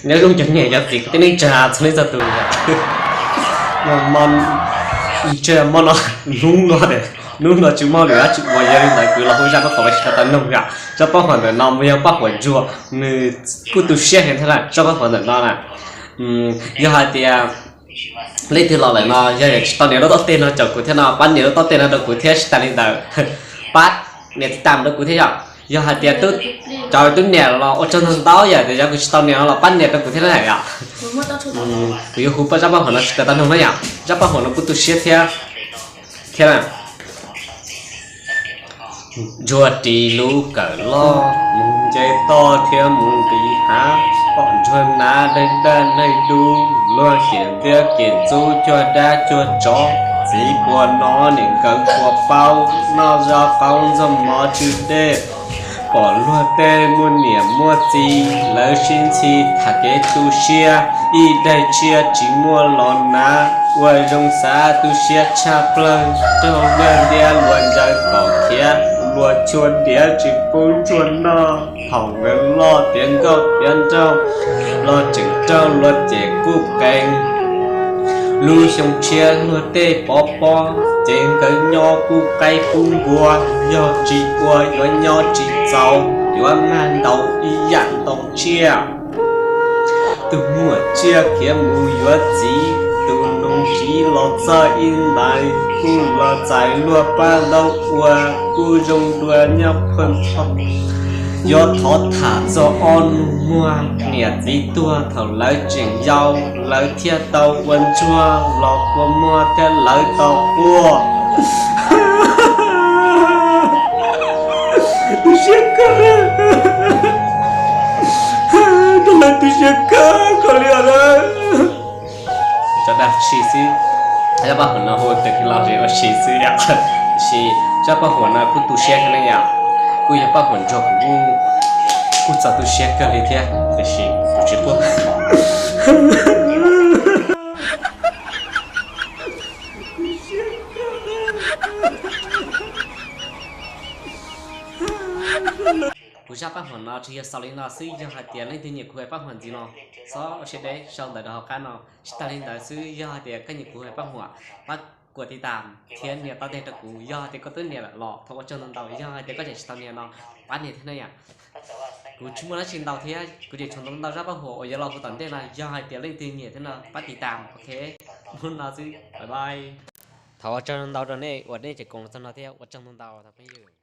Nyob zoo cov niam cov txiv kwv tij neej tsa txhua leej txhua tus. Ntshai hmo no, hnub no, hnub no tsis muaj lwm dab tsi ua, yog li ntawd kuv los hu zaj paj huam los sis tau tau noog yom. Zaj paj huam ntawm no mas yog paj huam ntsuag, nws kuj tu siab heev thiab na, zaj paj huam ntawm no na. Yog hais tias leej twg los lawm no yog tsis tau nias lub toj tej no caum kuv thiab no, pab nias lub toj tej no rau kuv thiab, tsis tas li ntawd pab nias tij tam rau kuv thiab yom. Yog hais tias cov tub niam los ua tsaug ntau ntau yom, tias yog kuv tsis tau nias no los pab nias rau kuv thiab na yom. Kuv yuav hu zaj paj huam no tsis tas tau noog na yom, zaj paj huam no kuj tu siab thiab, thiab na. Ntsuag ris lub kawm loj mus nce toj thiab mus nqis hav, pom ntsuag hnav daim dab neeg dub, luag kem ntiab kem ntxub cuag dab cuag tsov, txiv puas hnov niam nkawd puas paub, noj zaj qaub ntxuag mov tsw dej. Pom luag tej muaj niam muaj txiv, lawv sib ntxhi tham kev tu siab, ib daim tshiab tsis muaj los hnav, ua zoo xav tu siab tshaj plaws, raug luag ntiab luag ntsaws kom khiav, luag chua diav tsis pub ntsuag noj, thaum nkawd loj tiav nkauj tiav nraug, los tseem raug luag cem kuj qees. Lub xyoo tshiab luag tej pov pob, ces nkawd nyob kuj qaib kuj npua, yog tsis ua yuav nyob tsis txaus, yuav mag ntaus ib yam ntaus tsiaj. Tus muam tsiaj khiav mus yuav txiv, tus nus tsiv los txog ib ntais, kuj los txais luag paj laub ua, kuj zoo dua nyob pheej tho. Yuav thov tham txog ob nus muag, niam txiv tuag thaum lawv tseem yau, lawv thiaj tau ua ntsuag los kua muag thiab lawv tau quaj. Tu siab kawg, tu siab kawg kawg li os. Cov dag tshis xwb, zaj paj huam no hu tag los ua si xwb yom. Tab sis zaj paj huam no kuj tu siab thiab ne yom, kuj yog paj huam ntsuag kuv kuj, kuj txaus tu siab kawg li thiab, tiam sis kuv tsis quaj. Kuv zaj paj huam no tsuas yog xaus li no xwb, yog hais tias leej twg nyiam kuv hais paj huam ntxiv no, txhob ua siab deb sau ntawv rau hauv qab no. Tsis tas li ntawd xwb, yog hais tias koj nyiam kuv hais paj huam, pab kuas tiv tam thiab nias tau tes rau kuv. Yog hais tias koj twb nias lawm los thov ua tsaug ntau ntau, yog hais tias koj tseem tsis tau nias no, pab nias thiab na yom. Kuv tsis muaj dab tsi ntau thiab, kuv tseem tshuav ntau ntau zaj paj huam uas yuav los hu tom ntej no, yog hais tias leej twg nyiam thiab no pab tiv tam, ok. Hnub no xwb, bye bye. Thov ua tsaug ntau rau nej uas nej tseem koom los txog no thiab, ua tsaug ntau ntau tau phooj ywg.